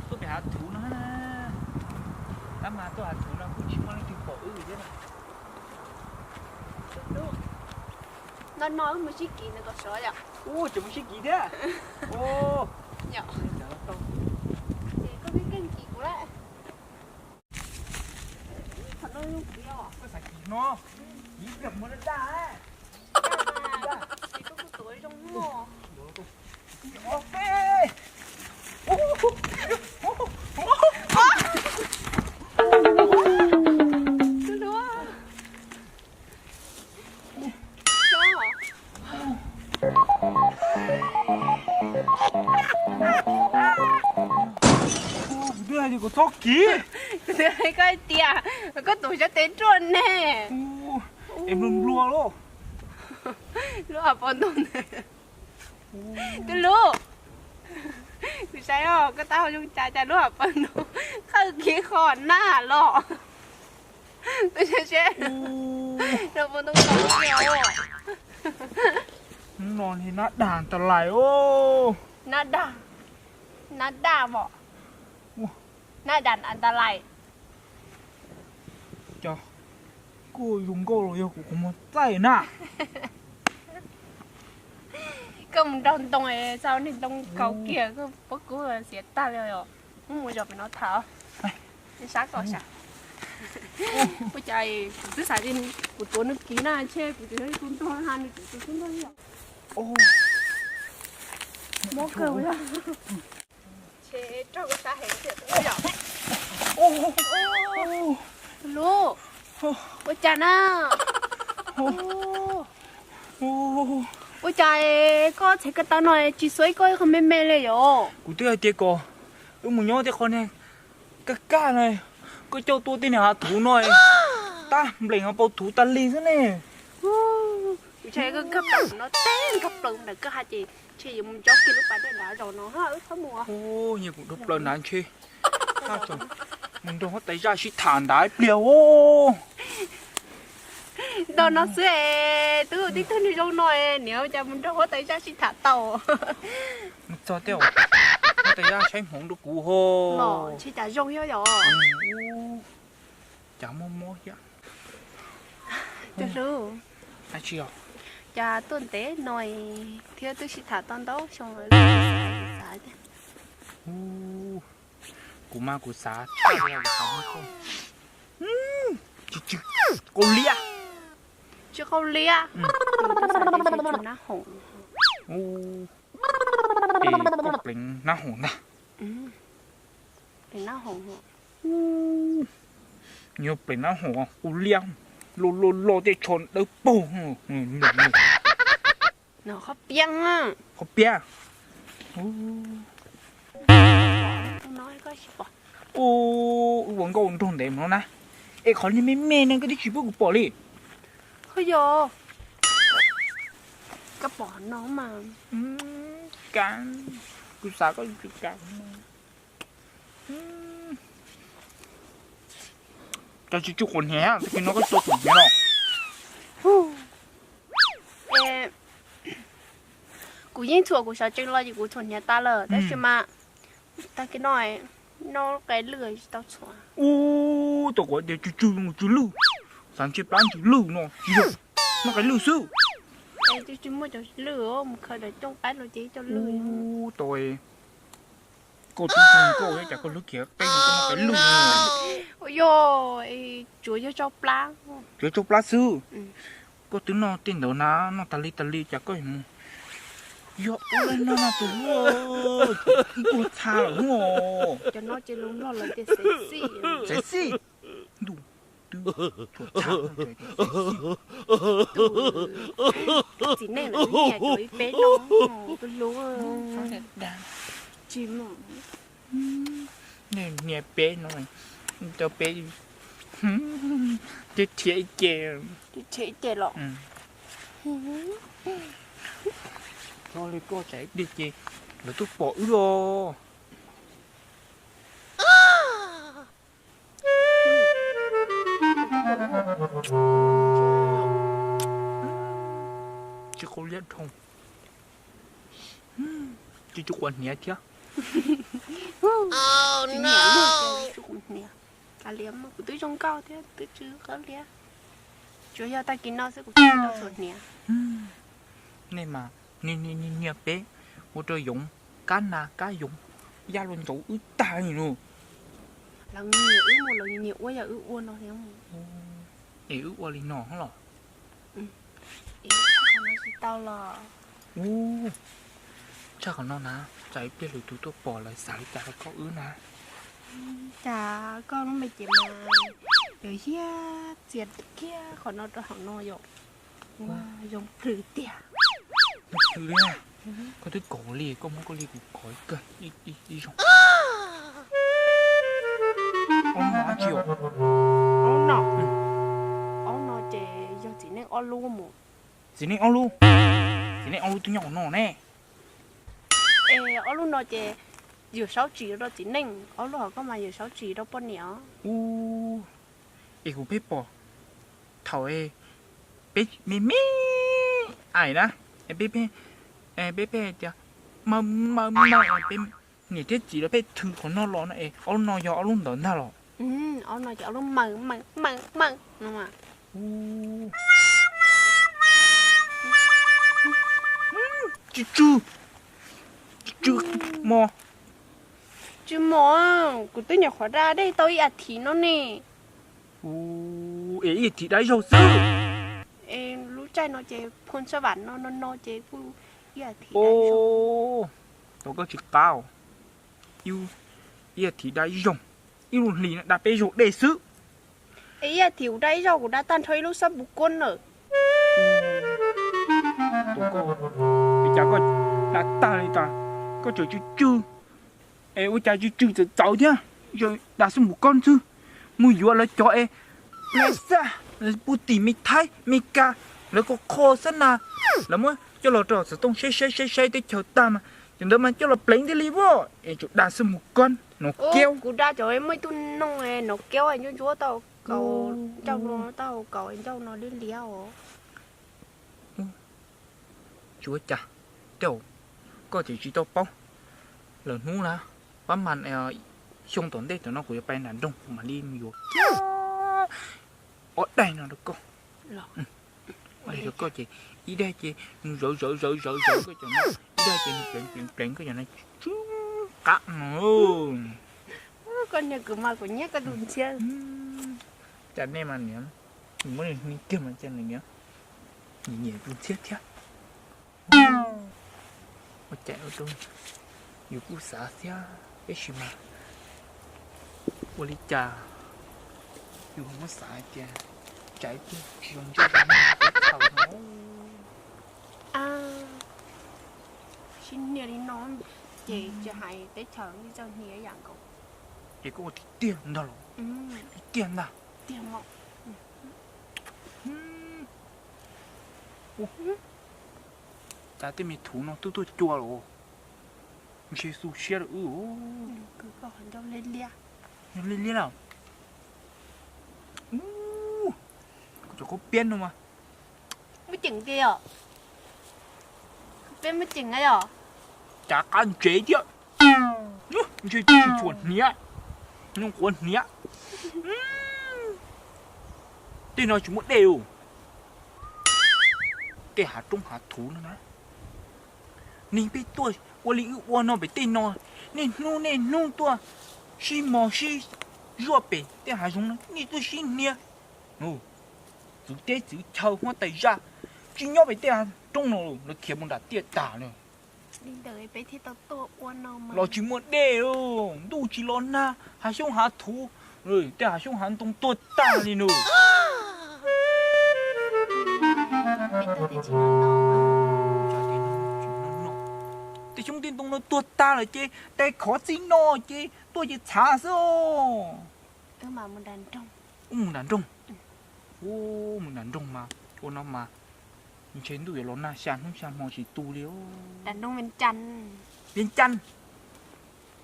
Tuaj pem hav thuv no na. Tab mas tuaj hav thuv no kuj tsis muaj leej twg pom wb thiab na. No no wb mus sib kis ntawm kom sov yom. Ua, tseem mus sib kis thiab. Ua, ces koj keej keej kis kuv lawm. Thaum no zoo kis os. Koj xav kis no, kis pliag mus daj daj. Daj mas, ces koj kuj tuav zoo mog. Kuv twb hais tias kuv txhob kis. Kuv twb hais koj hais tias koj tus xyov tes ruaj ne. Es nplua nplua lauj. Lub hauv paus ntoo ntawd. Twb lub, kuv saib os, koj tab hau zoo cas cas lub hauv paus ntoo qawj kiv qho nag los. Twb saib seb, hauv paus ntoo kaus kiag. Hnub no nab dag tas lais os. Nab dag, nab dag mos, nab dag tas lais. Cov, kuj zoo nkauj los yog kuv qhov muag txaij na. Koj mus nraug ntoo, txog niag ntoo kaus kiag koj pob kub xiav tag li os. Muab mus zov pem no tham. Sab kom sab. Ua cas kuv twb xav tias kuv tuav nws kiv na, ntshe kuv tseem yog ib tug nraug na, nws tseem tus tub nraug li os. Mob kawg yog. Ntshe raug koj sab heev thiab yom. Lub, ua cas na? Ua cas koj txhais ko taw no tsis xuav ib koj ib qho me me li yom? Kuv twb hais tias kom wb mus nyob tej qho niag kaj kaj no, koj coj tuaj tej niag hav thuv no, tab nplees hauv paus thuv tas li xwb ne. Kuv txhais koj nkag plaws no teb nkag plaws ntawm koj ha ces ntshe yuav mus ntsoov kiag lub pas dej nrad zaum no ha, wb txhob mus. Nyias kuv dhau plaws nrad ntshe. Mus nrog huab tais zaj sib tham nrad ib pliag os. Nto no xwb es, twb tib tug niag zoo no es, niam cas mus nrog huab tais zaj sib tham tau. Mus txog tej, huab tais zaj saib hmoov rau kuv ho. Ntshe cas zoo thiab yom. Cas mob mob thiab. Tus hlub, cas tuaj ntev no thiab twb sib tham tau ntau xyoo lawm, xav tias. Kuv mas kuv xav tshaj li, kuv xav muab koj. Tsis, tsis qau liab. Tsis qau liab. Nab hoom. Es koj pleev nab hoom ntag. Pleev nab hoom. Yog pleev nab hoom qau liab, loj loj loj tej tsho dawb paug. Qhov piab, qhov piab. Wb ua nkauj nrog ntev mus no na. Es qhov niag me me ne koj twb tsis pub kuv pom li. Ho yog, koj pom no mas. Kuv xav koj tsis kam. Cov tsis tsuj quav hniav, tag kis no koj tsuj quav hniav los? Kuv yeej txhuam kuv sawv tsees los ces kuv txhuam hniav tas lawm tab sis mas tag kis no noj qe lwj tsis tau txhuam. Ub, tau kuv tias tsw tsw mus tsw lwj, xav ntshe plab ntsw lwj no tsis yog, noj qe lwj xwb. Tsis muaj cov lwj, mus khaws daim cooj qaib los ces ib co lwj. Ub, tau koj twb zoo nkauj thiab cas koj hlub kiag qe no koj noj qe lwj no. Ua yog, tsuav yog tsau plab. Tsuav tsau plab xwb. Koj twb noj tej ntawd na, noj tas li tas li cas koj mus yog ua li no no tus hlub, ib tuag txha lawm hlub os. Cov no ces lus Nplog lawv tias sexy. Sexy. Ntuj, twb txhuam txha no tias sexy. Txiv neej lawv nyiam cov ib peb no, tus hlub. Tsis mas. Nej niag peb no, cov peb twb thiab ib ce. Twb thiab ib ce los. Txhob li koj tsam ib pliag ces lawv tuaj pom wb os. Tsis qau liab dhau. Tsis tsuj quav hniav thiab. Tsis nyiam luag ces tsis qhuas hniav. Kav liam, kuv twb zoo nkauj thiab twb tsis qhuas hniav. Tsuas yog tag kis no xwb kuv thiaj tau txhuam hniav. Nej mas, niag peb ua rau yoov, kab nas kab yoov, yaj luag ntxauv wb tag li no. Lawv nyiam wb mus, lawv nyiam ua yam wb ua no thiab. Es wb ua li no los? Tsis tau los. Ub, tshaj qhov no na, tsam ib pliag lwm tus tuaj pom lawv xav li cas rau koj wb na. Cas koj lub me cev mas yog hiab txias kiag qhov no rau hauv no yom. Zoo plhws tiag. Zoo plhws li. Koj twb kov li, koj muab koj li kuv kov ib kawg ib zaug. Aub no dab tsi os? Aub no, aub no ces yog txiv neej ob lub mus. Txiv neej ob lub? Txiv neej ob lub twb nyob qhov no ne. Es ob lub no ces yawm saub tsim rau txiv neej, ob lub hauv koj mas yawm saub tsim rau poj niam. Ub, es kuv pheej pom thaum peb me me aim na, peb pheej, peb pheej tias maws maws maws, peb niam thiab txiv los pheej thw qhov no los no es ob lub no yog ob lub ntawd ntag los? Ob no ces ob lub maws maws maws maws no. Tsw tsw, tsw tsw mos. Tsw mos, kuv twb nyuam qhuav da dej tau ib as thiv no ne. Es ib as thiv da ib zaug xwb. Es lub caij no ces phoo sab vam no no no ces kuj ib as thiv da ib zaug. Tau koj tsis qab, ib as thiv da ib zaug, ib lub hlis no da peb zaug dej xwb. Es ib as thiv kuv da ib zaug kuv da tag nrho ib lub xab npus kob lawm. Ua cas koj da tag li tas, koj tseem tsw tsw, es ua cas tsw tsw txawv txawv thiab, da xab npus kob xwb, mus yuav lawv cov es Lasha, Putim, me Thaib, Meskas, lawv kho kho xab nas, lawv muab coj los rau xov tooj saib saib saib saib teb chaws tag mas cov ntawd mas coj los pleev thiaj li as, es tsuas da xab npus kob no kiaub. Kuv da cov muaj ib tug noog no kiaub ntsuab ntsuab tau kaus ncauj no, tau kaus ncauj no liab liab os. Tsis ua cas, tej zaum koj tseem tsis tau paub. Lwm hnub na, pab mas xyoo tom ntej tom no kuv yuav pais nram nroog kuv mam li mus yuav kiag ob daig no rau koj. Rau koj ces ib daig ces nws zawv zawv zawv zawv zawv koj cov no, ib daig ces nws pleev pleev pleev koj cov no, tsw qab no. Koj niag kwv mas kuv nyiam koj tus ntxhiab. Cas nej mas niam, muab nws hnia kiag mas cas nws nyiam tus ntxhiab thiab. Ua cas ua rau yus kuj xav thiab, tab sis mas ua li cas yus muab xav hais tias tsam ib pliag tsis zoo ntsej zoo muag teb chaws no. Sib hnia li no ces tsis hais teb chaws li txawj hnia ib yam nkaus. Ces koj ua tiag tiag ntag los? Tiag tiag ntag. Cas tej me thuv no twb tuaj cua los, ntshe xu siab rau wb. Liab liab los? Cov khaub piab no mas muaj ceem tiag yom? Khaub piab muaj ceem yom? Cav qab ntsev thiab. Ntshe tsis txhuam hniav, nyuj quav hniav. Tej no tsis muaj dej los. Tej hav roob hav thuv no na. Neeg peb tuaj ua li wb ua no pem tej no, niaj hnub niaj hnub tuaj sib mos sib zuaj pem tej hav zoov no, nej tuaj sib hnia. Txwv teb txwv chaw huab tais zaj tsis nyob pem tej hav roob no, lawv khiav mus nram tiaj tag lawm. Los tsis muaj dej, ntuj tsis los nag, hav xyoob hav thuv, tej hav xyoob hav ntoo tuag tag li nws. Tej xyoob tej ntoo no tuag tag lawm ces tais khov txij no ces tuaj ces txhav xwb os. Wb mus nram nroog. Ub, mus nram nroog mas ua no mas ntshe ntuj yuav los nag xya hnub xya hmo tsis tu li. Vias Cas,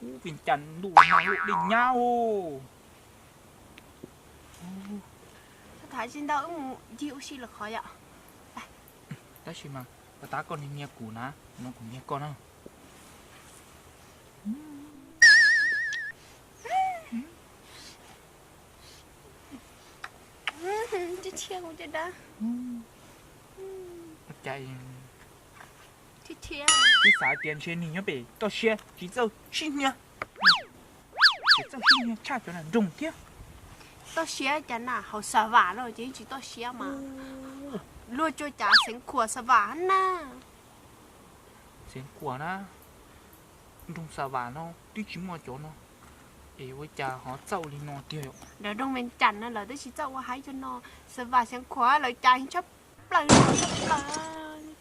Vias Cas, ntuj los nag lub dej nyab os. Tham tsis ntau, wb mus ncig ua si lawm qhov yom. Tab sis mas ua tab koj niag nyiag kuv na, no kuv nyiag koj na. Thiab thiab kuv caj dab. Cas twb xav tias ntshe nws nyob pem toj siab tsis txawj sib hnia. Tsis txawj sib hnia tshaj cov nas nroog thiab. Toj siab cas na, hauv Xav Vam los ces tsis toj siab mas. Luag tsuas cas Xeev Khuam Xav Vam na. Xeev Khuam na, nroog Xav Vam no twb tsis muaj cov no, es ua cas ho txawj ua li no tiag? Nram nroog Vees Cas no lawv twb tsis txawj ua haib cov no, Xav Vam Xeev Khuam lawv cas tshaj plaws no, tshaj plaws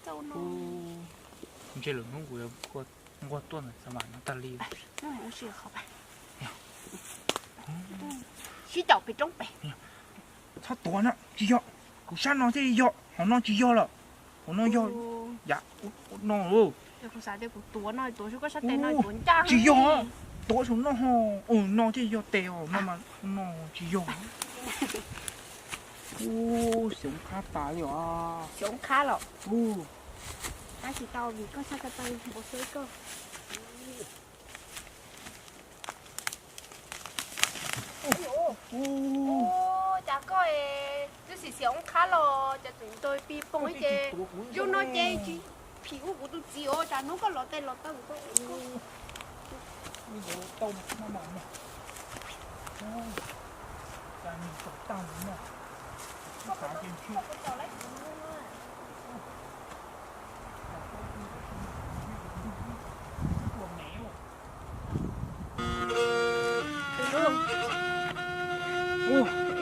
txawj ua no. Ntshe lwm hnub kuv yuav nquag tuaj ntawm Xav Vam no tag li. Sib caum pem roob pem. Txhob tuav na, tsis yog. Kuv sab no thiaj yog, hauv no tsis yog lawm. Hauv no yog yav no. Tsis yog, tuav saum no ho, no thiaj yog tes os, no mas no tsis yog. Xyov qab tas li os. Xyov qab los. Tab sis tau vim koj sab ko taw npau suav koj. Cas koj twb xis xiav oob qhab los cas tseem nto pij pooj ib ce. Zoo no ces tsis phim ua kuv tus txiv os, tsam hnub koj los tes los taw koj.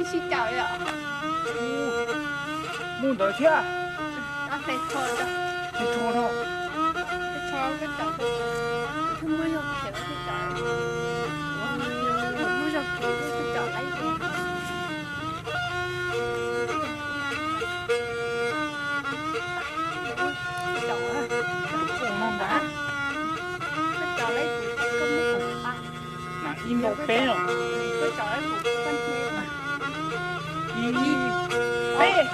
Ib sij caum yom. Mus ntawd thiab. Tes tsho no. Tes tsho koj caum, muaj zog khiav koj caum. Muaj zog khiav koj caum lawm. Koj caum, koj caum lawm, koj muab kom pa. Ib, ob, peb os. Ib, peb.